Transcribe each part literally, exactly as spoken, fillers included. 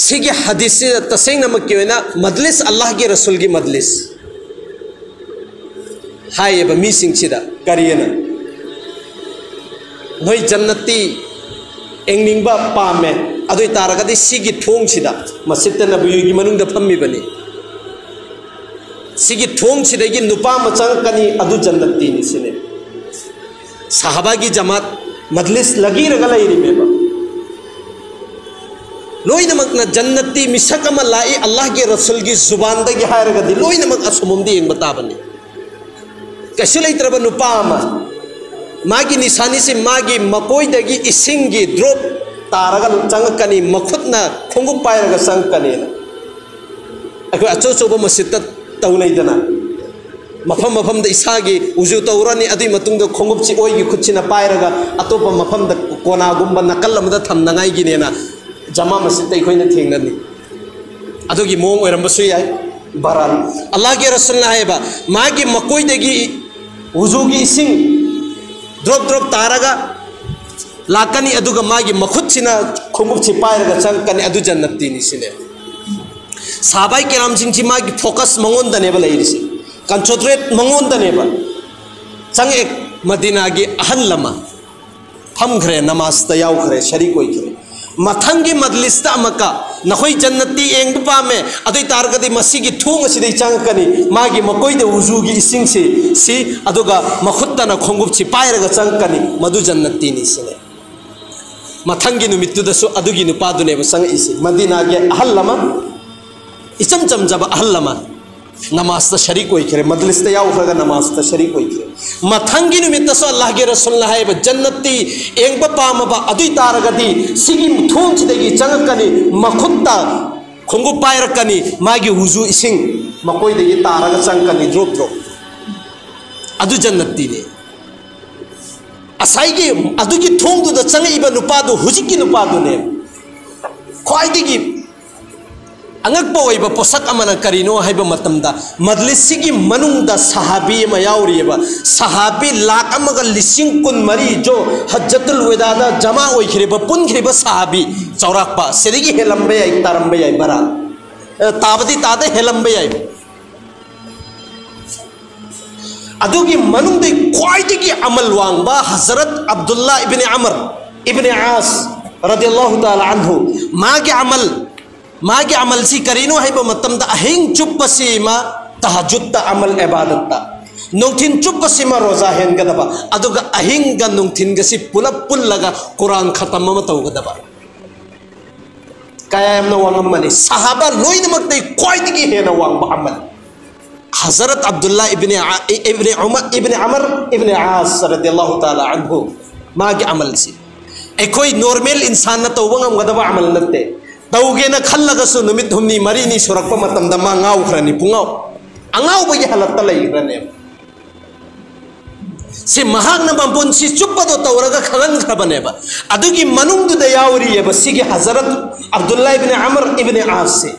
ꯁꯤꯒꯤ ꯍꯗꯤꯁꯁꯤꯗ ꯇꯁꯦꯡꯅꯃꯛꯀꯤ ꯑꯣꯏꯅ ꯃꯗꯂꯤꯁ, ꯑꯜꯂꯥꯍꯒꯤ ꯔꯁꯨꯜꯒꯤ ꯃꯗꯂꯤꯁ ꯍꯥꯏꯌꯦꯕ ꯃꯤꯁꯤꯡꯁꯤꯗ꯫ ꯀꯔꯤꯑꯅ? ꯅꯣꯏ ꯖꯟꯅꯠꯇꯤ ꯌꯦꯡꯅꯤꯡꯕ ꯄꯥꯝꯃꯦ, ꯑꯗꯨ ꯑꯣꯏ ꯇꯥꯔꯒꯗꯤ ꯁꯤꯒꯤ ꯊꯣꯡꯁꯤꯗ, ꯃꯁꯖꯤꯗ ꯅꯕꯋꯤꯒꯤ ꯃꯅꯨꯡꯗ ꯐꯝꯃꯤꯕꯅꯤ, ꯁꯤꯒꯤ ꯊꯣꯡꯁꯤꯗꯒꯤ ꯅꯨꯄꯥ ꯑꯃ ꯆꯪꯉꯛꯀꯅꯤ, ꯑꯗꯨ ꯖꯟꯅꯠꯇꯤꯅꯤ ꯁꯤꯅꯦ꯫ ꯁꯍꯥꯕꯥꯒꯤ ꯖꯃꯥꯠ ꯃꯗꯂꯤꯁ ꯂꯒꯤꯔꯒ ꯂꯩꯔꯤꯃꯦꯕ꯫ ꯂꯣꯏꯅꯃꯛꯅ ꯖꯟꯅꯠꯇꯤ ꯃꯤꯁꯛ ꯑꯃ ꯂꯥꯛꯏ, ꯑꯜꯂꯥꯍꯒꯤ ꯔꯁꯨꯜꯒꯤ ꯖꯨꯕꯥꯟꯗꯒꯤ ꯍꯥꯏꯔꯒꯗꯤ ꯂꯣꯏꯅꯃꯛ ꯑꯁꯣꯝꯗ ꯌꯦꯡꯕ ꯇꯥꯕꯅꯤ꯫ ꯀꯩꯁꯨ ꯂꯩꯇ꯭ꯔꯕ ꯅꯨꯄꯥ ꯑꯃ, ꯃꯥꯒꯤ ꯅꯤꯁꯥꯅꯤꯁꯤ ꯃꯥꯒꯤ ꯃꯀꯣꯏꯗꯒꯤ ꯏꯁꯤꯡꯒꯤ ꯗ꯭ꯔꯣꯞ ꯇꯥꯔꯒ ꯆꯪꯉꯛꯀꯅꯤ, ꯃꯈꯨꯠꯅ ꯈꯣꯡꯎꯞ ꯄꯥꯏꯔꯒ ꯆꯪꯉꯛꯀꯅꯤꯅ꯫ ꯑꯩꯈꯣꯏ ꯑꯆꯧ ꯑꯆꯧꯕ ꯃꯁꯖꯤꯠꯇ ꯇꯧꯅꯩꯗꯅ, ꯃꯐꯝ ꯃꯐꯝꯗ ꯏꯁꯥꯒꯤ ꯎꯖꯨ ꯇꯧꯔꯅꯤ, ꯑꯗꯨꯒꯤ ꯃꯇꯨꯡꯗ ꯈꯣꯡꯎꯞꯁꯤ ꯑꯣꯏꯒꯤ ꯈꯨꯠꯁꯤꯅ ꯄꯥꯏꯔꯒ ꯑꯇꯣꯞꯄ ꯃꯐꯝꯗ ꯀꯣꯅꯥꯒꯨꯝꯕ ꯅꯥꯀꯜ ꯑꯃꯗ ꯊꯝꯅꯉꯥꯏꯒꯤꯅꯦꯅ ꯖꯃꯥ ꯃꯁꯖꯤꯠꯇ ꯑꯩꯈꯣꯏꯅ ꯊꯦꯡꯅꯅꯤ꯫ ꯑꯗꯨꯒꯤ ꯃꯑꯣꯡ ꯑꯣꯏꯔꯝꯕꯁꯨ ꯌꯥꯏ꯫ ꯕꯍꯔꯍꯥꯜ, ꯑꯜꯂꯥꯍꯒꯤ ꯔꯁꯨꯜꯅ ꯍꯥꯏꯕ, ꯃꯥꯒꯤ ꯃꯀꯣꯏꯗꯒꯤ ꯎꯖꯨꯒꯤ ꯏꯁꯤꯡ ꯗ꯭ꯔꯣꯞ ꯗ꯭ꯔꯣꯞ ꯇꯥꯔꯒ ꯂꯥꯛꯀꯅꯤ, ꯑꯗꯨꯒ ꯃꯥꯒꯤ ꯃꯈꯨꯠꯁꯤꯅ ꯈꯣꯡꯎꯞꯁꯤ ꯄꯥꯏꯔꯒ ꯆꯪꯉꯛꯀꯅꯤ, ꯑꯗꯨ ꯖꯟꯅꯠꯇꯤꯅꯤ ꯁꯤꯅꯦ꯫ ꯁꯍꯥꯕꯥꯏ ꯀꯤꯔꯥꯝꯁꯤꯡꯁꯤ ꯃꯥꯒꯤ ꯐꯣꯀꯁ ꯃꯉꯣꯟꯗꯅꯦꯕ ꯂꯩꯔꯤꯁꯦ, ꯀꯟꯁꯦꯟꯇ꯭ꯔꯦꯠ ꯃꯉꯣꯟꯗꯅꯦꯕ꯫ ꯆꯪꯉꯛꯑꯦ ꯃꯗꯤꯅꯥꯒꯤ ꯑꯍꯜ ꯑꯃ, ꯐꯝꯈ꯭ꯔꯦ, ꯅꯃꯥꯖꯇ ꯌꯥꯎꯈ꯭ꯔꯦ, ꯁꯔꯤꯛ ꯑꯣꯏꯈ꯭ꯔꯦ꯫ ꯃꯊꯪꯒꯤ ꯃꯗꯂꯤꯁꯇ ꯑꯃꯨꯛꯀ ꯅꯈꯣꯏ ꯖꯟꯅꯠꯇꯤ ꯌꯦꯡꯕ ꯄꯥꯝꯃꯦ, ꯑꯗꯨ ꯑꯣꯏ ꯇꯥꯔꯒꯗꯤ ꯃꯁꯤꯒꯤ ꯊꯣꯡ ꯑꯁꯤꯗꯒꯤ ꯆꯪꯉꯛꯀꯅꯤ, ꯃꯥꯒꯤ ꯃꯀꯣꯏꯗ ꯎꯖꯨꯒꯤ ꯏꯁꯤꯡꯁꯤ ꯁꯤ, ꯑꯗꯨꯒ ꯃꯈꯨꯠꯇꯅ ꯈꯣꯡꯎꯞꯁꯤ ꯄꯥꯏꯔꯒ ꯆꯪꯉꯛꯀꯅꯤ, ꯃꯗꯨ ꯖꯟꯅꯠꯇꯤꯅꯤ ꯁꯤꯅꯦ꯫ ꯃꯊꯪꯒꯤ ꯅꯨꯃꯤꯠꯇꯨꯗꯁꯨ ꯑꯗꯨꯒꯤ ꯅꯨꯄꯥꯗꯨꯅꯦꯕ ꯆꯪꯉꯛꯏꯁꯦ, ꯃꯗꯤꯅꯥꯒꯤ ꯑꯍꯜ ꯑꯃ, ꯏꯆꯝ ꯆꯝꯖꯕ ꯑꯍꯜ ꯑꯃ, ꯅꯃꯥꯖꯇ ꯁꯔꯤꯛ ꯑꯣꯏꯈ꯭ꯔꯦ, ꯃꯗꯂꯤꯁꯇ ꯌꯥꯎꯈ꯭ꯔꯒ ꯅꯃꯥꯖꯇ ꯁꯔꯤꯛ ꯑꯣꯏꯈ꯭ꯔꯦ꯫ ꯃꯊꯪꯒꯤ ꯅꯨꯃꯤꯠꯇꯁꯨ ꯑꯜꯂꯥꯍꯒꯤ ꯔꯁꯨꯜꯅ ꯍꯥꯏꯕ, ꯖꯟꯅꯠꯇꯤ ꯌꯦꯡꯕ ꯄꯥꯝꯃꯕ ꯑꯗꯨꯏ ꯇꯥꯔꯒꯗꯤ ꯁꯤꯒꯤ ꯊꯣꯡꯁꯤꯗꯒꯤ ꯆꯪꯉꯛꯀꯅꯤ, ꯃꯈꯨꯠꯇ ꯈꯣꯡꯎꯞ ꯄꯥꯏꯔꯛꯀꯅꯤ, ꯃꯥꯒꯤ ꯎꯖꯨ ꯏꯁꯤꯡ ꯃꯀꯣꯏꯗꯒꯤ ꯇꯥꯔꯒ ꯆꯪꯉꯛꯀꯅꯤ, ꯗ꯭ꯔꯣꯞ ꯗ꯭ꯔꯣꯞ꯫ ꯑꯗꯨ ꯖꯟꯅꯠꯇꯤꯅꯦ꯫ ꯉꯁꯥꯏꯒꯤ ꯑꯗꯨꯒꯤ ꯊꯣꯡꯗꯨꯗ ꯆꯪꯉꯛꯏꯕ ꯅꯨꯄꯥꯗꯨ ꯍꯧꯖꯤꯛꯀꯤ ꯅꯨꯄꯥꯗꯨꯅꯦ꯫ ꯈ꯭ꯋꯥꯏꯗꯒꯤ ꯑꯉꯛꯄ ꯑꯣꯏꯕ ꯄꯣꯠꯁꯛ ꯑꯃꯅ ꯀꯔꯤꯅꯣ ꯍꯥꯏꯕ ꯃꯇꯝꯗ, ꯃꯖꯂꯤꯁꯁꯤꯒꯤ ꯃꯅꯨꯡꯗ ꯁꯍꯥꯕꯤ ꯑꯃ ꯌꯥꯎꯔꯤꯑꯕ, ꯁꯍꯥꯕꯤ ꯂꯥꯛ ꯑꯃꯒ ꯂꯤꯁꯤꯡ ꯀꯨꯟ ꯃꯔꯤ, ꯖꯣ ꯍꯖ꯭ꯖꯇꯨꯜ ꯋꯦꯗꯥꯗ ꯖꯃꯥ ꯑꯣꯏꯈ꯭ꯔꯤꯕ, ꯄꯨꯟꯈ꯭ꯔꯤꯕ ꯁꯍꯥꯕꯤ꯫ ꯆꯥꯎꯔꯥꯛꯄ ꯁꯤꯗꯒꯤ ꯍꯦꯜꯂꯝꯕ ꯌꯥꯏ, ꯇꯥꯔꯝꯕ ꯌꯥꯏ ꯕꯔꯥ꯫ ꯑ, ꯇꯥꯕꯗꯤ ꯇꯥꯗꯦ, ꯍꯦꯜꯂꯝꯕ ꯌꯥꯏ꯫ ꯑꯗꯨꯒꯤ ꯃꯅꯨꯡꯗ ꯈ꯭ꯋꯥꯏꯗꯒꯤ ꯑꯃꯜ ꯋꯥꯡꯕ ꯍꯖꯔꯠ ꯑꯕꯗꯨꯜꯂꯥ ꯏꯕꯅꯤ ꯑꯃꯔ ꯏꯕꯅꯤ ꯑꯥꯁ ꯔꯗꯤꯌꯜꯂꯥꯍꯨ ꯇꯥꯂꯥ ꯑꯟꯍꯨ, ꯃꯥꯒꯤ ꯑꯃꯜ, ꯃꯥꯒꯤ ꯑꯃꯜꯁꯤ ꯀꯔꯤꯅꯣ ꯍꯥꯏꯕ ꯃꯇꯝꯗ, ꯑꯍꯤꯡ ꯆꯨꯞꯄꯁꯤꯃ ꯇꯍꯖꯨꯠꯇ, ꯑꯃꯜ ꯏꯕꯥꯗꯠꯇ, ꯅꯨꯡꯊꯤꯟ ꯆꯨꯞꯄꯁꯤꯃ ꯔꯣꯖꯥ ꯍꯦꯟꯒꯗꯕ, ꯑꯗꯨꯒ ꯑꯍꯤꯡꯒ ꯅꯨꯡꯊꯤꯟꯒꯁꯤ ꯄꯨꯂꯞ ꯄꯨꯜꯂꯒ ꯀꯨꯔꯥꯟ ꯈꯇꯝ ꯑꯃ ꯇꯧꯒꯗꯕ꯫ ꯀꯌꯥ ꯌꯥꯝꯅ ꯋꯥꯡꯉꯝꯃꯅꯤ? ꯁꯍꯥꯕꯥ ꯂꯣꯏꯅꯃꯛꯇꯒꯤ ꯈ꯭ꯋꯥꯏꯗꯒꯤ ꯍꯦꯟꯅ ꯋꯥꯡꯕ ꯑꯃꯜ꯫ ꯍꯖꯔꯠ ꯑꯕꯗꯨꯜꯂꯥ ꯏꯕꯅꯤ ꯑ-, ꯏꯕꯅꯤ ꯎꯃꯔ, ꯏꯕꯅꯤ ꯑꯃꯔ ꯏꯕꯅꯤ ꯑꯥꯁ ꯔꯗꯤꯌꯜꯂꯥꯍꯨ ꯇꯥꯂꯥ ꯑꯟꯍꯨ, ꯃꯥꯒꯤ ꯑꯃꯜꯁꯤ ꯑꯩꯈꯣꯏ ꯅꯣꯔꯃꯦꯜ ꯏꯟꯁꯥꯟꯅ ꯇꯧꯕ ꯉꯝꯒꯗꯕ ꯑꯃꯜ ꯅꯠꯇꯦ꯫ ꯇꯧꯒꯦꯅ ꯈꯜꯂꯒꯁꯨ ꯅꯨꯃꯤꯠ ꯍꯨꯝꯅꯤ ꯃꯔꯤꯅꯤ ꯁꯨꯔꯛꯄ ꯃꯇꯝꯗ ꯃꯥ ꯉꯥꯎꯈ꯭ꯔꯅꯤ, ꯄꯨꯡꯉꯥꯎ, ꯑꯉꯥꯎꯕꯒꯤ ꯍꯥꯂꯠꯇ ꯂꯩꯈ꯭ꯔꯅꯦꯕ꯫ ꯁꯤ ꯃꯍꯥꯛꯅ ꯃꯄꯨꯟꯁꯤ ꯆꯨꯞꯄꯗꯣ ꯇꯧꯔꯒ ꯈꯪꯍꯟꯈ꯭ꯔꯕꯅꯦꯕ꯫ ꯑꯗꯨꯒꯤ ꯃꯅꯨꯡꯗꯨꯗ ꯌꯥꯎꯔꯤꯑꯕ ꯁꯤꯒꯤ ꯍꯖꯔꯠ ꯑꯕꯗꯨꯜꯂꯥ ꯏꯕꯅꯤ ꯑꯃꯔ ꯏꯕꯅꯤ ꯑꯥꯁꯁꯤ꯫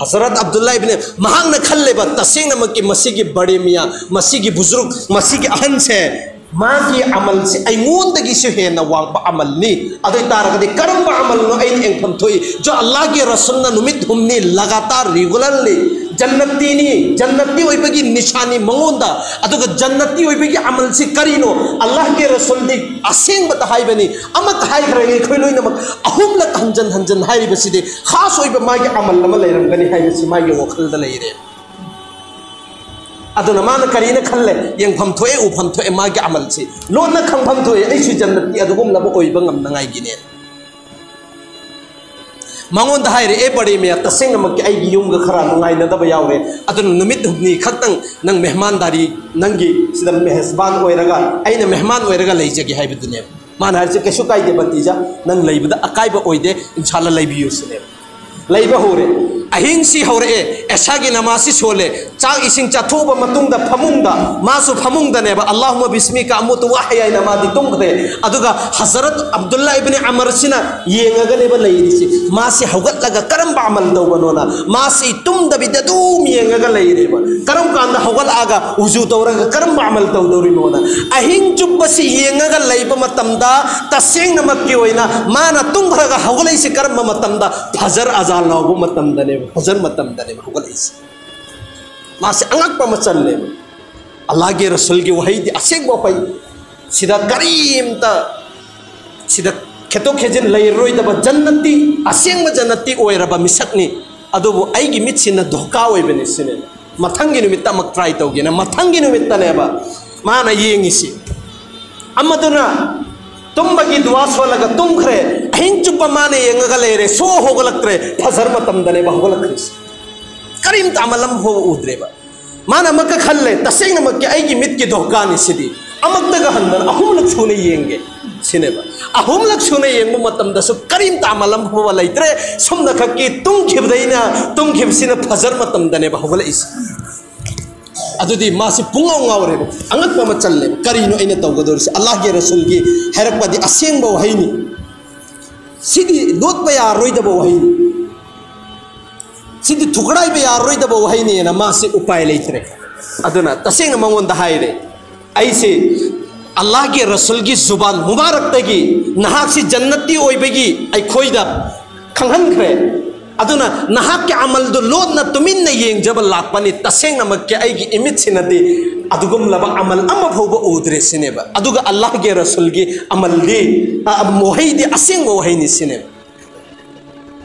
ꯍꯖꯔꯠ ꯑꯕꯗꯨꯜꯂꯥ ꯏꯕꯅꯤ, ꯃꯍꯥꯛꯅ ꯈꯜꯂꯦꯕ, ꯇꯁꯦꯡꯅꯃꯛꯀꯤ ꯃꯁꯤꯒꯤ ꯕꯔꯦ ꯃꯤꯌꯥ, ꯃꯁꯤꯒꯤ ꯕꯨꯖꯨꯔꯨꯛ, ꯃꯁꯤꯒꯤ ꯑꯍꯟꯁꯦ, ꯃꯥꯒꯤ ꯑꯃꯜꯁꯤ ꯑꯩꯉꯣꯟꯗꯒꯤꯁꯨ ꯍꯦꯟꯅ ꯋꯥꯡꯕ ꯑꯃꯜꯅꯤ꯫ ꯑꯗꯨ ꯑꯣꯏ ꯇꯥꯔꯒꯗꯤ ꯀꯔꯝꯕ ꯑꯃꯜꯅꯣ ꯑꯩꯅ ꯌꯦꯡꯐꯝ ꯊꯣꯛꯏ? ꯖꯣ ꯑꯜꯂꯥꯍꯒꯤ ꯔꯁꯨꯜꯅ ꯅꯨꯃꯤꯠ ꯍꯨꯝꯅꯤ ꯂꯒꯥꯇꯥꯔ, ꯔꯤꯒꯨꯂꯔꯂꯤ, ꯖꯟꯅꯇꯤꯅꯤ, ꯖꯟꯅꯇꯤ ꯑꯣꯏꯕꯒꯤ ꯅꯤꯁꯥꯅꯤ ꯃꯉꯣꯟꯗ꯫ ꯑꯗꯨꯒ ꯖꯟꯅꯇꯤ ꯑꯣꯏꯕꯒꯤ ꯑꯃꯜꯁꯤ ꯀꯔꯤꯅꯣ? ꯑꯜꯂꯥꯍꯒꯤ ꯔꯁꯨꯜꯗꯤ ꯑꯁꯦꯡꯕꯗ ꯍꯥꯏꯕꯅꯤ, ꯑꯃꯠꯇ ꯍꯥꯏꯈ꯭ꯔꯒꯦ, ꯑꯩꯈꯣꯏ ꯂꯣꯏꯅꯃꯛ ꯑꯍꯨꯝꯂꯛ ꯍꯟꯖꯟ ꯍꯟꯖꯟ ꯍꯥꯏꯔꯤꯕꯁꯤꯗꯤ ꯈꯥꯁ ꯑꯣꯏꯕ ꯃꯥꯒꯤ ꯑꯃꯜ ꯑꯃ ꯂꯩꯔꯝꯒꯅꯤ ꯍꯥꯏꯕꯁꯤ ꯃꯥꯒꯤ ꯋꯥꯈꯜꯗ ꯂꯩꯔꯦ꯫ ꯑꯗꯨꯅ ꯃꯥꯅ ꯀꯔꯤꯅ ꯈꯜꯂꯦ? ꯌꯦꯡꯐꯝ ꯊꯣꯛꯑꯦ, ꯎꯐꯝ ꯊꯣꯛꯑꯦ, ꯃꯥꯒꯤ ꯑꯃꯜꯁꯤ ꯂꯣꯟꯅ ꯈꯪꯐꯝ ꯊꯣꯛꯑꯦ, ꯑꯩꯁꯨ ꯖꯟꯅꯠꯇꯤ ꯑꯗꯨꯒꯨꯝꯂꯕ ꯑꯣꯏꯕ ꯉꯝꯅꯉꯥꯏꯒꯤꯅꯦ꯫ ꯃꯉꯣꯟꯗ ꯍꯥꯏꯔꯦ, "ꯑꯦ ꯕꯔꯦ ꯃꯤꯌꯥ, ꯇꯁꯦꯡꯅꯃꯛꯀꯤ ꯑꯩꯒꯤ ꯌꯨꯝꯒ ꯈꯔ ꯅꯨꯡꯉꯥꯏꯅꯗꯕ ꯌꯥꯎꯔꯦ, ꯑꯗꯨꯅ ꯅꯨꯃꯤꯠ ꯍꯨꯝꯅꯤ ꯈꯛꯇꯪ ꯅꯪ ꯃꯦꯍꯃꯥꯟꯗꯥꯔꯤ, ꯅꯪꯒꯤ ꯁꯤꯗ ꯃꯦꯍꯦꯁꯕꯥꯟ ꯑꯣꯏꯔꯒ, ꯑꯩꯅ ꯃꯦꯍꯃꯥꯟ ꯑꯣꯏꯔꯒ ꯂꯩꯖꯒꯦ" ꯍꯥꯏꯕꯗꯨꯅꯦꯕ꯫ ꯃꯥꯅ ꯍꯥꯏꯔꯤꯁꯦ, "ꯀꯩꯁꯨ ꯀꯥꯏꯗꯦ ꯚꯇꯤꯖꯥ, ꯅꯪ ꯂꯩꯕꯗ ꯑꯀꯥꯏꯕ ꯑꯣꯏꯗꯦ, ꯏꯟꯁꯥꯜꯂꯥ ꯂꯩꯕꯤꯌꯨ" ꯁꯤꯅꯦꯕ꯫ ꯂꯩꯕ ꯍꯧꯔꯦ꯫ ꯑꯍꯤꯡꯁꯤ ꯍꯧꯔꯛꯑꯦ, ꯑꯦꯁꯥꯒꯤ ꯅꯃꯥꯖꯁꯤ ꯁꯣꯜꯂꯦ, ꯆꯥꯛ ꯏꯁꯤꯡ ꯆꯥꯊꯣꯛꯑꯕ ꯃꯇꯨꯡꯗ ꯐꯃꯨꯡꯗ, ꯃꯥꯁꯨ ꯐꯃꯨꯡꯗꯅꯦꯕ, "ꯑꯜꯂꯥꯍꯨꯝꯃ ꯕꯤꯁꯃꯤꯀ ꯑꯃꯨꯇꯨ ꯋꯥꯍꯌꯥ" ꯍꯥꯏꯅ ꯃꯥꯗꯤ ꯇꯨꯝꯈ꯭ꯔꯦ꯫ ꯑꯗꯨꯒ ꯍꯖꯔꯠ ꯑꯕꯗꯨꯜꯂꯥ ꯏꯕꯅꯤ ꯑꯃꯔꯁꯤꯅ ꯌꯦꯡꯉꯒꯅꯦꯕ ꯂꯩꯔꯤꯁꯤ꯫ ꯃꯥꯁꯤ ꯍꯧꯒꯠꯂꯒ ꯀꯔꯝꯕ ꯑꯃꯜ ꯇꯧꯕꯅꯣꯅ ꯃꯥꯁꯤ ꯇꯨꯝꯗꯕꯤꯗ ꯑꯗꯨꯝ ꯌꯦꯡꯉꯒ ꯂꯩꯔꯦꯕ꯫ ꯀꯔꯝ ꯀꯥꯟꯗ ꯍꯧꯒꯠꯂꯛꯑꯒ ꯎꯖꯨ ꯇꯧꯔꯒ ꯀꯔꯝꯕ ꯑꯃꯜ ꯇꯧꯗꯧꯔꯤꯅꯣꯅ ꯑꯍꯤꯡ ꯆꯨꯞꯄꯁꯤ ꯌꯦꯡꯉꯒ ꯂꯩꯕ ꯃꯇꯝꯗ, ꯇꯁꯦꯡꯅꯃꯛꯀꯤ ꯑꯣꯏꯅ ꯃꯥꯅ ꯇꯨꯝꯈ꯭ꯔꯒ ꯍꯧꯒꯠꯂꯛꯏꯁꯤ ꯀꯔꯝꯕ ꯃꯇꯝꯗ? ꯐꯖꯔ ꯑꯖꯥꯟ ꯂꯥꯎꯕ ꯃꯇꯝꯗꯅꯦꯕ, ꯐꯖꯔ ꯃꯇꯝꯗꯅꯦꯕ ꯍꯧꯒꯠꯂꯛꯏꯁꯦ꯫ ꯃꯥꯁꯦ ꯑꯉꯛꯄ ꯑꯃ ꯆꯜꯂꯦꯕ꯫ ꯑꯜꯂꯥꯍꯒꯤ ꯔꯁꯨꯜꯒꯤ ꯋꯥꯍꯩꯗꯤ ꯑꯁꯦꯡꯕ ꯋꯥꯍꯩ, ꯁꯤꯗ ꯀꯔꯤꯝꯇ, ꯁꯤꯗ ꯈꯦꯠꯇꯣꯛ ꯈꯦꯖꯤꯟ ꯂꯩꯔꯔꯣꯏꯗꯕ ꯖꯟꯅꯠꯇꯤ, ꯑꯁꯦꯡꯕ ꯖꯟꯅꯠꯇꯤ ꯑꯣꯏꯔꯕ ꯃꯤꯁꯛꯅꯤ꯫ ꯑꯗꯨꯕꯨ ꯑꯩꯒꯤ ꯃꯤꯠꯁꯤꯅ ꯙꯣꯀꯥ ꯑꯣꯏꯕꯅꯤ ꯁꯤꯅꯦꯕ꯫ ꯃꯊꯪꯒꯤ ꯅꯨꯃꯤꯠꯇ ꯑꯃꯨꯛ ꯇ꯭ꯔꯥꯏ ꯇꯧꯒꯦꯅ ꯃꯊꯪꯒꯤ ꯅꯨꯃꯤꯠꯇꯅꯦꯕ ꯃꯥꯅ ꯌꯦꯡꯉꯤꯁꯤ꯫ ꯑꯃꯗꯨꯅ ꯇꯨꯝꯕꯒꯤ ꯗꯨꯋꯥ ꯁꯣꯜꯂꯒ ꯇꯨꯝꯈ꯭ꯔꯦ꯫ ꯑꯍꯤꯡ ꯆꯨꯞꯄ ꯃꯥꯅ ꯌꯦꯡꯉꯒ ꯂꯩꯔꯦ, ꯁꯣ ꯍꯧꯒꯠꯂꯛꯇ꯭ꯔꯦ꯫ ꯐꯖꯔ ꯃꯇꯝꯗꯅꯦꯕ ꯍꯧꯒꯠꯂꯛꯈ꯭ꯔꯤꯁꯦ꯫ ꯀꯔꯤꯝꯇ ꯑꯃꯜ ꯑꯃ ꯐꯥꯎꯕ ꯎꯗ꯭ꯔꯦꯕ꯫ ꯃꯥꯅ ꯑꯃꯛꯀ ꯈꯜꯂꯦ, "ꯇꯁꯦꯡꯅꯃꯛꯀꯤ ꯑꯩꯒꯤ ꯃꯤꯠꯀꯤ ꯙꯣꯀꯥꯅꯤ ꯁꯤꯗꯤ, ꯑꯃꯛꯇꯒ ꯍꯟꯗꯅ ꯑꯍꯨꯝꯂꯛ ꯁꯨꯅ ꯌꯦꯡꯒꯦ" ꯁꯤꯅꯦꯕ꯫ ꯑꯍꯨꯝꯂꯛ ꯁꯨꯅ ꯌꯦꯡꯕ ꯃꯇꯝꯗꯁꯨ ꯀꯔꯤꯝꯇ ꯑꯃꯜ ꯑꯃ ꯐꯥꯎꯕ ꯂꯩꯇ꯭ꯔꯦ꯫ ꯁꯨꯝꯅꯈꯛꯀꯤ ꯇꯨꯝꯈꯤꯕꯗꯩꯅ, ꯇꯨꯝꯈꯤꯕꯁꯤꯅ ꯐꯖꯔ ꯃꯇꯝꯗꯅꯦꯕ ꯍꯧꯒꯠꯂꯛꯏꯁꯦ꯫ ꯑꯗꯨꯗꯤ ꯃꯥꯁꯤ ꯄꯨꯡꯉꯥꯎ ꯉꯥꯎꯔꯦꯕ, ꯑꯉꯛꯄ ꯑꯃ ꯆꯜꯂꯦꯕ꯫ "ꯀꯔꯤꯅꯣ ꯑꯩꯅ ꯇꯧꯒꯗꯧꯔꯤꯁꯦ? ꯑꯜꯂꯥꯍꯒꯤ ꯔꯁꯨꯜꯒꯤ ꯍꯥꯏꯔꯛꯄꯗꯤ ꯑꯁꯦꯡꯕ ꯋꯥꯍꯩꯅꯤ, ꯁꯤꯗꯤ ꯂꯣꯠꯄ ꯌꯥꯔꯔꯣꯏꯗꯕ ꯋꯥꯍꯩꯅꯤ, ꯁꯤꯗꯤ ꯊꯨꯒꯥꯏꯕ ꯌꯥꯔꯔꯣꯏꯗꯕ ꯋꯥꯍꯩꯅꯤꯅ" ꯃꯥꯁꯤ ꯎꯄꯥꯏ ꯂꯩꯇ꯭ꯔꯦ꯫ ꯑꯗꯨꯅ ꯇꯁꯦꯡꯅ ꯃꯉꯣꯟꯗ ꯍꯥꯏꯔꯦ, "ꯑꯩꯁꯦ ꯑꯜꯂꯥꯍꯒꯤ ꯔꯁꯨꯜꯒꯤ ꯖꯨꯕꯥꯟ ꯃꯨꯕꯥꯔꯛꯇꯒꯤ ꯅꯍꯥꯛꯁꯤ ꯖꯟꯅꯠꯇꯤ ꯑꯣꯏꯕꯒꯤ ꯑꯩꯈꯣꯏꯗ ꯈꯪꯍꯟꯈ꯭ꯔꯦ꯫ ꯑꯗꯨꯅ ꯅꯍꯥꯛꯀꯤ ꯑꯃꯜꯗꯨ ꯂꯣꯟꯅ ꯇꯨꯃꯤꯟꯅ ꯌꯦꯡꯖꯕ ꯂꯥꯛꯄꯅꯤ꯫ ꯇꯁꯦꯡꯅꯃꯛꯀꯤ ꯑꯩꯒꯤ ꯏꯃꯤꯠꯁꯤꯅꯗꯤ ꯑꯗꯨꯒꯨꯝꯂꯕ ꯑꯃꯜ ꯑꯃ ꯐꯥꯎꯕ ꯎꯗ꯭ꯔꯦ" ꯁꯤꯅꯦꯕ꯫ ꯑꯗꯨꯒ ꯑꯜꯂꯥꯍꯒꯤ ꯔꯁꯨꯜꯒꯤ ꯑꯃꯜꯗꯤ, ꯑ, ꯋꯥꯍꯩꯗꯤ ꯑꯁꯦꯡꯕ ꯋꯥꯍꯩꯅꯤ ꯁꯤꯅꯦꯕ꯫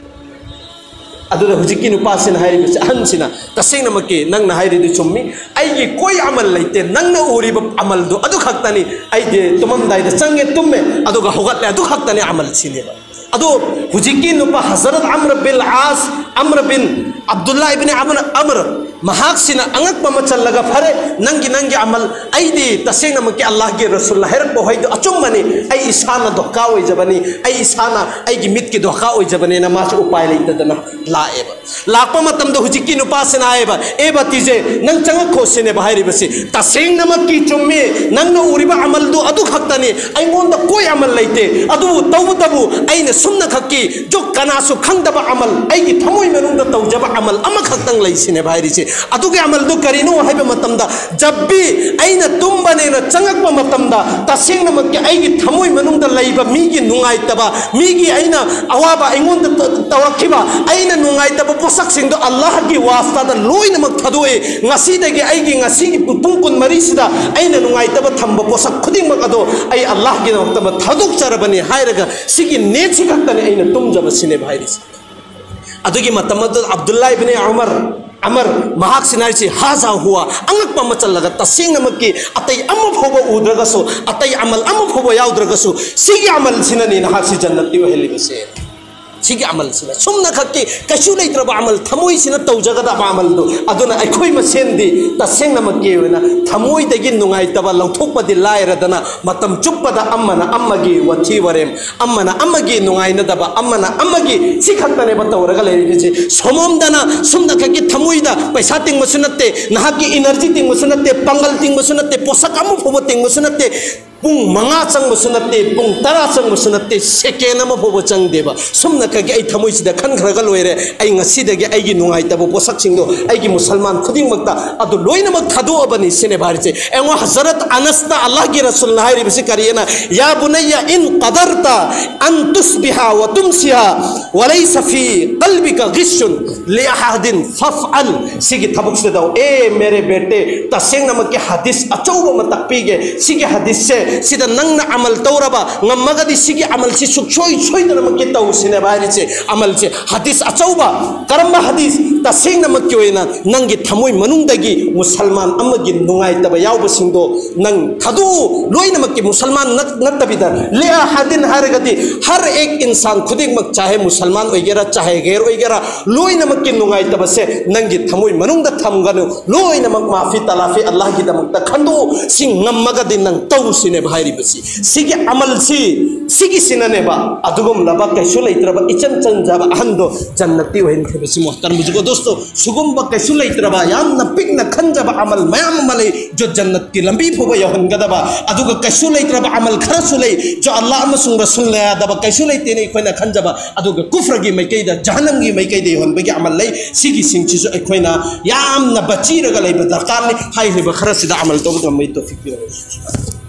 ꯑꯗꯨꯗ ꯍꯧꯖꯤꯛꯀꯤ ꯅꯨꯄꯥꯁꯤꯅ ꯍꯥꯏꯔꯤꯕꯁꯤ, ꯑꯍꯟꯁꯤꯅ, "ꯇꯁꯦꯡꯅꯃꯛꯀꯤ ꯅꯪꯅ ꯍꯥꯏꯔꯤꯗꯨ ꯆꯨꯝꯃꯤ, ꯑꯩꯒꯤ ꯀꯣꯏ ꯑꯃꯜ ꯂꯩꯇꯦ, ꯅꯪꯅ ꯎꯔꯤꯕ ꯑꯃꯜꯗꯨ ꯑꯗꯨ ꯈꯛꯇꯅꯤ꯫ ꯑꯩꯗꯤ ꯇꯨꯝꯃꯝꯗꯥꯏꯗ ꯆꯪꯉꯦ, ꯇꯨꯝꯃꯦ, ꯑꯗꯨꯒ ꯍꯧꯒꯠꯂꯦ, ꯑꯗꯨ ꯈꯛꯇꯅꯤ ꯑꯃꯜ" ꯁꯤꯅꯦꯕ꯫ ꯑꯗꯣ ꯍꯧꯖꯤꯛꯀꯤ ꯅꯨꯄꯥ ꯍꯖꯔꯠ ꯑꯝꯔ ꯕꯤꯜ ꯑꯥꯁ, ꯑꯝꯔ ꯕꯤꯟ ꯑꯕꯗꯨꯜꯂꯥ ꯏꯕꯤꯟ ꯑꯃꯔ, ꯑꯃꯔ, ꯃꯍꯥꯛꯁꯤꯅ ꯑꯉꯛꯄ ꯑꯃ ꯆꯜꯂꯒ, "ꯐꯔꯦ, ꯅꯪꯒꯤ, ꯅꯪꯒꯤ ꯑꯃꯜ, ꯑꯩꯗꯤ ꯇꯁꯦꯡꯅꯃꯛꯀꯤ ꯑꯜꯂꯥꯍꯒꯤ ꯔꯁꯨꯜꯅ ꯍꯥꯏꯔꯛꯄ ꯍꯥꯏꯗꯣ ꯑꯆꯨꯝꯕꯅꯤ, ꯑꯩ ꯏꯁꯥꯅ ꯗꯣꯀꯥ ꯑꯣꯏꯖꯕꯅꯤ, ꯑꯩ ꯏꯁꯥꯅ ꯑꯩꯒꯤ ꯃꯤꯠꯀꯤ ꯗꯣꯀꯥ ꯑꯣꯏꯖꯕꯅꯤꯅ" ꯃꯥꯁꯨ ꯎꯄꯥꯏ ꯂꯩꯇꯗꯅ ꯂꯥꯛꯑꯦꯕ꯫ ꯂꯥꯛꯄ ꯃꯇꯝꯗ ꯍꯧꯖꯤꯛꯀꯤ ꯅꯨꯄꯥꯁꯤꯅ ꯍꯥꯏꯌꯦꯕ, "ꯑꯦ ꯚꯇꯤꯖꯦ, ꯅꯪ ꯆꯪꯉꯛꯈꯣ" ꯁꯤꯅꯦꯕ ꯍꯥꯏꯔꯤꯕꯁꯤ꯫ "ꯇꯁꯦꯡꯅꯃꯛꯀꯤ ꯆꯨꯝꯃꯤ, ꯅꯪꯅ ꯎꯔꯤꯕ ꯑꯃꯜꯗꯨ ꯑꯗꯨ ꯈꯛꯇꯅꯤ, ꯑꯩꯉꯣꯟꯗ ꯀꯣꯏ ꯑꯃꯜ ꯂꯩꯇꯦ, ꯑꯗꯨꯕꯨ ꯇꯧꯕꯇꯕꯨ ꯑꯩꯅ ꯁꯨꯝꯅ ꯈꯛꯀꯤ ꯖꯣ ꯀꯅꯥꯁꯨ ꯈꯪꯗꯕ ꯑꯃꯜ, ꯑꯩꯒꯤ ꯊꯃꯣꯏ ꯃꯅꯨꯡꯗ ꯇꯧꯖꯕ ꯑꯃꯜ ꯑꯃꯈꯛꯇꯪ ꯂꯩ" ꯁꯤꯅꯦꯕ ꯍꯥꯏꯔꯤꯁꯤ꯫ ꯑꯗꯨꯒꯤ ꯑꯃꯜꯗꯨ ꯀꯔꯤꯅꯣ ꯍꯥꯏꯕ ꯃꯇꯝꯗ, ꯖꯕꯤ ꯑꯩꯅ ꯇꯨꯝꯕꯅꯦꯅ ꯆꯪꯉꯛꯄ ꯃꯇꯝꯗ, ꯇꯁꯦꯡꯅꯃꯛꯀꯤ ꯑꯩꯒꯤ ꯊꯃꯣꯏ ꯃꯅꯨꯡꯗ ꯂꯩꯕ ꯃꯤꯒꯤ ꯅꯨꯡꯉꯥꯏꯇꯕ, ꯃꯤꯒꯤ ꯑꯩꯅ ꯑꯋꯥꯕ ꯑꯩꯉꯣꯟꯗ ꯇ-, ꯇꯧꯔꯛꯈꯤꯕ, ꯑꯩꯅ ꯅꯨꯡꯉꯥꯏꯇꯕ ꯄꯣꯠꯁꯛꯁꯤꯡꯗꯣ ꯑꯜꯂꯥꯍꯒꯤ ꯋꯥꯁꯇꯥꯗ ꯂꯣꯏꯅꯃꯛ ꯊꯥꯗꯣꯛꯑꯦ꯫ "ꯉꯁꯤꯗꯒꯤ ꯑꯩꯒꯤ ꯉꯁꯤꯒꯤ ꯄꯨꯡ ꯀꯨꯟꯃꯔꯤꯁꯤꯗ ꯑꯩꯅ ꯅꯨꯡꯉꯥꯏꯇꯕ ꯊꯝꯕ ꯄꯣꯠꯁꯛ ꯈꯨꯗꯤꯡꯃꯛ ꯑꯗꯣ ꯑꯩ ꯑꯜꯂꯥꯍꯒꯤꯗꯃꯛꯇ ꯊꯥꯗꯣꯛꯆꯔꯕꯅꯤ" ꯍꯥꯏꯔꯒ, ꯁꯤꯒꯤ ꯅꯦꯠꯁꯤ ꯈꯛꯇꯅꯤ ꯑꯩꯅ ꯇꯨꯝꯖꯕ ꯁꯤꯅꯦꯕ ꯍꯥꯏꯔꯤꯁꯦ꯫ ꯑꯗꯨꯒꯤ ꯃꯇꯝ ꯑꯗꯨꯗ ꯑꯕꯗꯨꯜꯂꯥ ꯏꯕꯤꯟ ꯎꯃꯔ, ꯑꯃꯔ, ꯃꯍꯥꯛꯁꯤꯅ ꯍꯥꯏꯔꯤꯁꯤ, "ꯍꯥꯖꯥ ꯍꯨꯋꯥ", ꯑꯉꯛꯄ ꯑꯃ ꯆꯜꯂꯒ, "ꯇꯁꯦꯡꯅꯃꯛꯀꯤ ꯑꯇꯩ ꯑꯃ ꯐꯥꯎꯕ ꯎꯗ꯭ꯔꯒꯁꯨ, ꯑꯇꯩ ꯑꯃꯜ ꯑꯃ ꯐꯥꯎꯕ ꯌꯥꯎꯗ꯭ꯔꯒꯁꯨ, ꯁꯤꯒꯤ ꯑꯃꯜꯁꯤꯅꯅꯤ ꯅꯍꯥꯛꯁꯤ ꯖꯟꯅꯠꯇꯤ ꯑꯣꯏꯍꯜꯂꯤꯕꯁꯦ꯫ ꯁꯤꯒꯤ ꯑꯃꯜꯁꯤꯅ, ꯁꯨꯝꯅ ꯈꯛꯀꯤ ꯀꯩꯁꯨ ꯂꯩꯇ꯭ꯔꯕ ꯑꯃꯜ, ꯊꯃꯣꯏꯁꯤꯅ ꯇꯧꯖꯒꯗꯕ ꯑꯃꯜꯗꯨ꯫ ꯑꯗꯨꯅ ꯑꯩꯈꯣꯏ ꯃꯁꯦꯟꯗꯤ ꯇꯁꯦꯡꯅꯃꯛꯀꯤ ꯑꯣꯏꯅ ꯊꯃꯣꯏꯗꯒꯤ ꯅꯨꯡꯉꯥꯏꯇꯕ ꯂꯧꯊꯣꯛꯄꯗꯤ ꯂꯥꯏꯔꯗꯅ, ꯃꯇꯝ ꯆꯨꯞꯄꯗ ꯑꯃꯅ ꯑꯃꯒꯤ ꯋꯥꯊꯤ ꯋꯥꯔꯦꯝ, ꯑꯃꯅ ꯑꯃꯒꯤ ꯅꯨꯡꯉꯥꯏꯅꯗꯕ, ꯑꯃꯅ ꯑꯃꯒꯤ ꯁꯤ ꯈꯛꯇꯅꯦꯕ ꯇꯧꯔꯒ ꯂꯩꯔꯤꯕꯁꯤ꯫ ꯁꯣꯃꯣꯝꯗꯅ ꯁꯨꯝꯅ ꯈꯛꯀꯤ ꯊꯃꯣꯏꯗ ꯄꯩꯁꯥ ꯇꯤꯡꯕꯁꯨ ꯅꯠꯇꯦ, ꯅꯍꯥꯛꯀꯤ ꯏꯅꯔꯖꯤ ꯇꯤꯡꯕꯁꯨ ꯅꯠꯇꯦ, ꯄꯥꯡꯒꯜ ꯇꯤꯡꯕꯁꯨ ꯅꯠꯇꯦ, ꯄꯣꯠꯁꯛ ꯑꯃ ꯐꯥꯎꯕ ꯇꯤꯡꯕꯁꯨ ꯅꯠꯇꯦ, ꯄꯨꯡ ꯃꯉꯥ ꯆꯪꯕꯁꯨ ꯅꯠꯇꯦ, ꯄꯨꯡ ꯇꯔꯥ ꯆꯪꯕꯁꯨ ꯅꯠꯇꯦ, ꯁꯦꯀꯦꯟ ꯑꯃ ꯐꯥꯎꯕ ꯆꯪꯗꯦꯕ꯫ ꯁꯨꯝꯅ ꯈꯛꯀꯤ ꯑꯩ ꯊꯃꯣꯏꯁꯤꯗ ꯈꯟꯈ꯭ꯔꯒ ꯂꯣꯏꯔꯦ, ꯑꯩ ꯉꯁꯤꯗꯒꯤ ꯑꯩꯒꯤ ꯅꯨꯡꯉꯥꯏꯇꯕ ꯄꯣꯠꯁꯛꯁꯤꯡꯗꯣ ꯑꯩꯒꯤ ꯃꯨꯁꯜꯃꯥꯟ ꯈꯨꯗꯤꯡꯃꯛꯇ ꯑꯗꯨ ꯂꯣꯏꯅꯃꯛ ꯊꯥꯗꯣꯛꯑꯕꯅꯤ ꯁꯤꯅꯦꯕ ꯍꯥꯏꯔꯤꯁꯦ꯫ ꯑꯩꯉꯣꯟ ꯍꯖꯔꯠ ꯑꯅꯁꯇ ꯑꯜꯂꯥꯍꯒꯤ ꯔꯁꯨꯜꯅ ꯍꯥꯏꯔꯤꯕꯁꯤ ꯀꯔꯤꯅ? "ꯌꯥ ꯕꯨꯅꯩꯌ ꯏꯟ ꯀꯗꯔꯇ ꯑꯟ ꯇꯨꯁꯕꯤꯍ ꯋ ꯇꯨꯝꯁꯤꯍ ꯋ ꯂꯩꯁ ꯐꯤ ꯀꯜꯕꯤꯀ ꯒꯤꯁꯨꯟ ꯂꯤ ꯑꯍꯥꯗꯤꯟ ꯐꯐꯑꯜ", ꯁꯤꯒꯤ ꯊꯕꯛꯁꯤꯗ ꯇꯧ꯫ "ꯑꯦ ꯃꯦꯔꯦ ꯕꯦꯇꯦ, ꯇꯁꯦꯡꯅꯃꯛꯀꯤ ꯍꯗꯤꯁ ꯑꯆꯧꯕ ꯑꯃ ꯇꯥꯛꯄꯤꯒꯦ꯫ ꯁꯤꯒꯤ ꯍꯗꯤꯁꯁꯦ ꯁꯤꯗ ꯅꯪꯅ ꯑꯃꯜ ꯇꯧꯔꯕ ꯉꯝꯃꯒꯗꯤ ꯁꯤꯒꯤ ꯑꯃꯜꯁꯤ ꯁꯨꯛꯁꯣꯏ ꯁꯣꯏꯗꯅꯃꯛꯀꯤ ꯇꯧꯁꯤꯅꯦꯕ ꯍꯥꯏꯔꯤꯁꯦ꯫ ꯑꯃꯜꯁꯦ ꯍꯗꯤꯁ ꯑꯆꯧꯕ, ꯀꯔꯝꯕ ꯍꯗꯤꯁ? ꯇꯁꯦꯡꯅꯃꯛꯀꯤ ꯑꯣꯏꯅ ꯅꯪꯒꯤ ꯊꯃꯣꯏ ꯃꯅꯨꯡꯗꯒꯤ ꯃꯨꯁꯜꯃꯥꯟ ꯑꯃꯒꯤ ꯅꯨꯡꯉꯥꯏꯇꯕ ꯌꯥꯎꯕꯁꯤꯡꯗꯣ ꯅꯪ ꯊꯥꯗꯣꯛꯎ꯫ ꯂꯣꯏꯅꯃꯛꯀꯤ ꯃꯨꯁꯜꯃꯥꯟ ꯅꯠ-, ꯅꯠꯇꯕꯤꯗ, ꯂꯦ ꯑꯍꯥꯗꯤꯟ ꯍꯥꯏꯔꯒꯗꯤ ꯍꯔ ꯑꯦꯛ ꯏꯟꯁꯥꯟ ꯈꯨꯗꯤꯡꯃꯛ, ꯆꯥꯍꯦ ꯃꯨꯁꯜꯃꯥꯟ ꯑꯣꯏꯒꯦꯔꯥ, ꯆꯥꯍꯦ ꯒꯩꯔ ꯑꯣꯏꯒꯦꯔꯥ, ꯂꯣꯏꯅꯃꯛꯀꯤ ꯅꯨꯡꯉꯥꯏꯇꯕꯁꯦ ꯅꯪꯒꯤ ꯊꯃꯣꯏ ꯃꯅꯨꯡꯗ ꯊꯝꯒꯅꯨ꯫ ꯂꯣꯏꯅꯃꯛ ꯃꯥꯐꯤ ꯇꯂꯥꯐꯤ ꯑꯜꯂꯥꯍꯒꯤꯗꯃꯛꯇ ꯈꯟꯗꯣꯛꯎ꯫ ꯁꯤ ꯉꯝꯃꯒꯗꯤ ꯅꯪ ꯇꯧꯁꯤꯅꯦꯕ ꯍꯥꯏꯔꯤꯕꯁꯤ꯫ ꯁꯤꯒꯤ ꯑꯃꯜꯁꯤ, ꯁꯤꯒꯤꯁꯤꯅꯅꯦꯕ ꯑꯗꯨꯒꯨꯝꯂꯕ ꯀꯩꯁꯨ ꯂꯩꯇ꯭ꯔꯕ ꯏꯆꯝ ꯆꯝꯖꯕ ꯑꯍꯟꯗꯣ ꯖꯟꯅꯠꯇꯤ ꯑꯣꯏꯍꯟꯈꯤꯕꯁꯤ꯫ ꯃꯣꯍꯇꯔꯝ ꯕꯨꯖꯨꯔꯒꯣ ꯗꯣꯁꯇꯣ, ꯁꯤꯒꯨꯝꯕ ꯀꯩꯁꯨ ꯂꯩꯇ꯭ꯔꯕ, ꯌꯥꯝꯅ ꯄꯤꯛꯅ ꯈꯟꯖꯕ ꯑꯃꯜ ꯃꯌꯥꯝ ꯑꯃ ꯂꯩ, ꯖꯣ ꯖꯟꯅꯠꯀꯤ ꯂꯝꯕꯤ ꯐꯥꯎꯕ ꯌꯧꯍꯟꯒꯗꯕ꯫ ꯑꯗꯨꯒ ꯀꯩꯁꯨ ꯂꯩꯇ꯭ꯔꯕ ꯑꯃꯜ ꯈꯔꯁꯨ ꯂꯩ, ꯖꯣ ꯑꯜꯂꯥꯍ ꯑꯃꯁꯨꯡ ꯔꯁꯨꯜꯅ ꯌꯥꯗꯕ, ꯀꯩꯁꯨ ꯂꯩꯇꯦꯅ ꯑꯩꯈꯣꯏꯅ ꯈꯟꯖꯕ, ꯑꯗꯨꯒ ꯀꯨꯐ꯭ꯔꯒꯤ ꯃꯥꯏꯀꯩꯗ, ꯖꯍꯟꯅꯝꯒꯤ ꯃꯥꯏꯀꯩꯗ ꯌꯧꯍꯟꯕꯒꯤ ꯑꯃꯜ ꯂꯩ꯫ ꯁꯤꯒꯤꯁꯤꯡꯁꯤꯁꯨ ꯑꯩꯈꯣꯏꯅ ꯌꯥꯝꯅ ꯕꯆꯤꯔꯒ ꯂꯩꯕ ꯗꯔꯀꯥꯔꯅꯤ꯫ ꯍꯥꯏꯔꯤꯕ ꯈꯔꯁꯤꯗ ꯑꯃꯜ ꯇꯧꯕ ꯉꯝꯕꯒꯤ ꯇꯧꯐꯤꯛ ꯄꯤꯔꯛꯑꯣ꯫